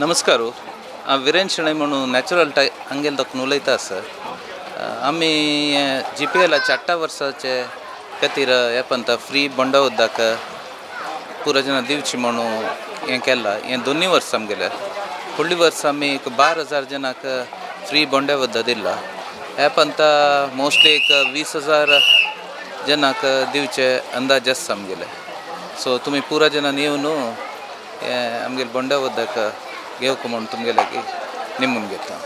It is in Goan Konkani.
नमस्कार. हांव विरेन शेणै म्हणून नॅचरल टाय हांगेल दाखून उलयता सर. आमी जीपीएला चारटा वर्साचे खातीर हे पंता फ्री बोंडा उदक पुरा जाणां दिवची म्हणून हें केलां. हें दोनूय वर्सां आमगेलें. फुडल्या वर्सा आमी एक 12,000 जाणांक फ्री बोंड्या उदक दिलां. ह्या पंता मोस्टली एक 20,000 जाणांक दिवचे अंदाज आसा आमगेले. सो तुमी पुरा जाणांनी येवन हें आमगेले बोंडा उदक घेवक म्हणून तुमगे लागीं निमून घेता.